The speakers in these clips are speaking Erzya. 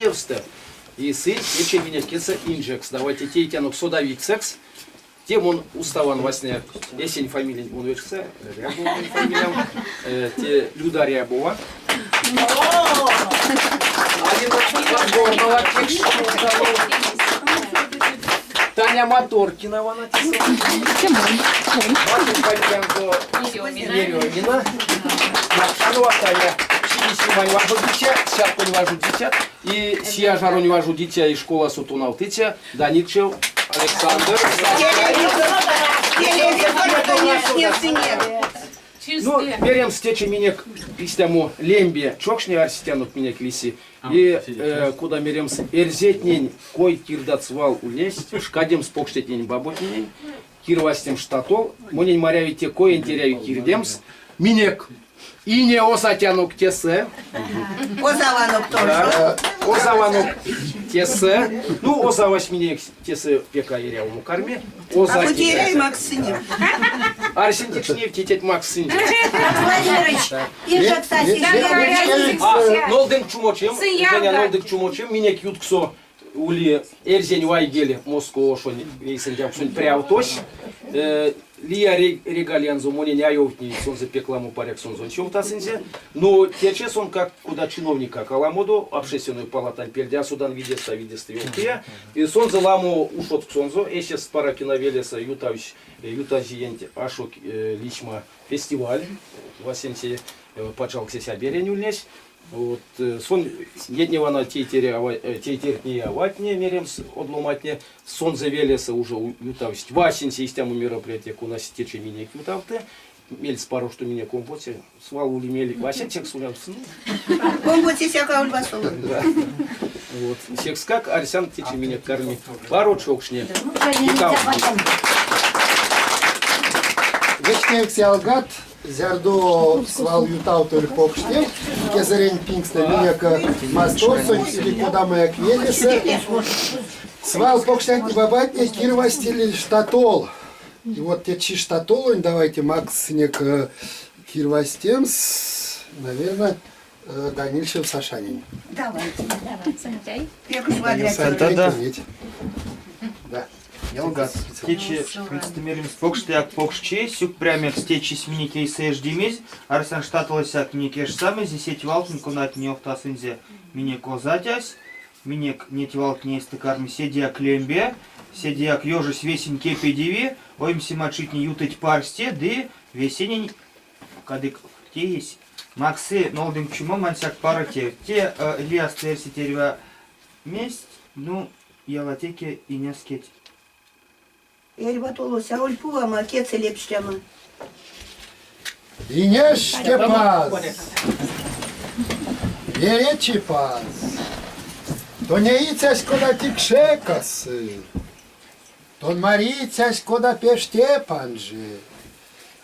Киевстэ. И сынь течи минек кецэ инжекс. Давайте тейтянок содавиксэкс. Те мон уставан васня эсень фамилиянть мон вечкса, Рябовань фамилиям. Те Люда Рябова. Алина Подгорнова, Таня Моторкина вана Мартын Еремина. Якшанова Таня. Симань важодиця, Сятконь важодиця и Сияжаронь важодиця и школасо тонавтыця Данильчев Александр. Ну, меремс течи минек истямо лембе чокшне арсетянок минек лиси. И кода меремс эрзетнень кой кирдат свал ульнесть, пшкадемс покштетнень баботненень, кирвастемс штатол, монень маряви те коенть эряви кирдемс. Минек Ине озатянок тесэ. Озаванок тоже. Озаванок тесэ. Ну, озавась минек тесэ пек а эрявомо карми. А потеряй максынек. Арсен Текшнеев тетять максынь. Владимирович, А, нолдынк чумочим, Женя, нолдынк чумочим, минек ютксо ули эрзянь вайгель Москва ошонь вейсэндявксонь прявтось. Лия регалиянзо монень а ёвтни, сонзэ пек ламо паряк сонзонть ёвтасынзе. Но течи сон как кода чиновникак аламодо общественной палатань пельде а содан видестэ, а видестэ ёвтыя. И сонзэ ламо ушодксонзо эсест Паракина велесэ ютавсь ютазь иенть Ашо лисьма фестиваль. Васенце пачалксесь а берянь ульнесь. Вот сон нетне вана тейтертне аватне, меремс, од ломатне, сонзэ велесэ уже ютавсть васенце истямо мероприятие, конась течи минек ютавты. Мельспаро, што минек омбоце свал ули мель васенцекс улемс. Омбоце сяка ульвасоло. Да. Вот. Секскак арсян течи минек карми паро чокшне. Вечкевикс ялгат, Зярдо свал ютавтыль покш тев, кезэрень пингстэ минек масторсонть или кодамояк велесэ, свал покштятне-бабатне кирвастилизь штатол. И вот течи штатолонь давайте макссынек кирвастемс, наверное, Данильчев Сашанень. Давайте. Давайте. Да. Да. Ялгат, течи меремс покштояк покшчи, сюкпря мекс течись минек эйсэ эждимизь, арсян штатолосяк минек эжсамизь и сеть валтнэ, конатне ёвтасынзе минек озатясь, минек неть валтнэ эйстэ карми седеяк лембе, седеяк ёжось весень кепедеви, оймсема читне ютыть парсте ды весенень кадык теесь максы нолдынк чумом ансяк паро тев. Те лиясто эрсить эрьва мезть, ну, Ялатеке инескеть. Эрьва толось аволь пувама, кецэ лепштяма. Инешкепаз! Веречипаз! Тонеицясь кода тикше касы, Тон марицясь кода пеште панжи,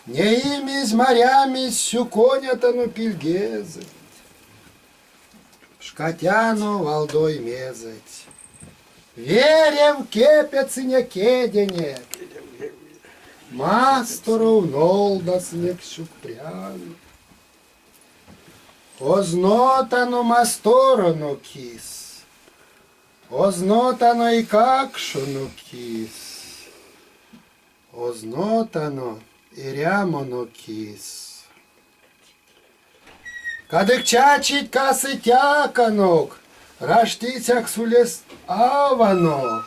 Неимизь, марямизь, сюконятано пильгезэть. Пшкатяно валдой мезеть. Верев кепедсынек кеденек, Масторов нолдасынек сюкпрянок. Ознотано масторонок кис, Ознотано эйкакшонок кис, Ознотано эрямонок кис. Кадык чачить касыть-тяканок, раштыцякс улест аванок.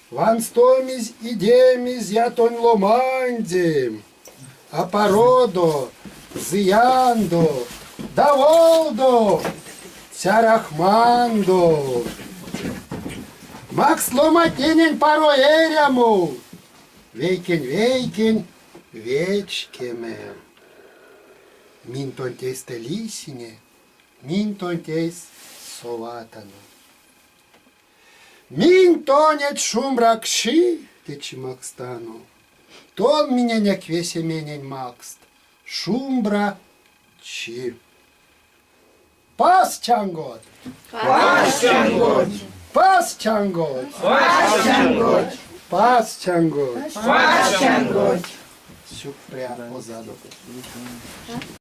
Ванстомизь идемизь ятонь ломанде, апародо, зыяндо, даволдо, цярахмандо. Макст ломатненень паро эрямо, вейкень-вейкень вечкеме. Минь тонть эйстэ лисине, минь тонть эйс соватано. Минь тонеть шумбра кши течи макстано, тон миненек весеменень макст шумбра чи. Паз чангодть! Паз чангодть! Паз чангодть! Паз чангодть! Паз чангодть! Паз чангодть! Сюкпря озадо.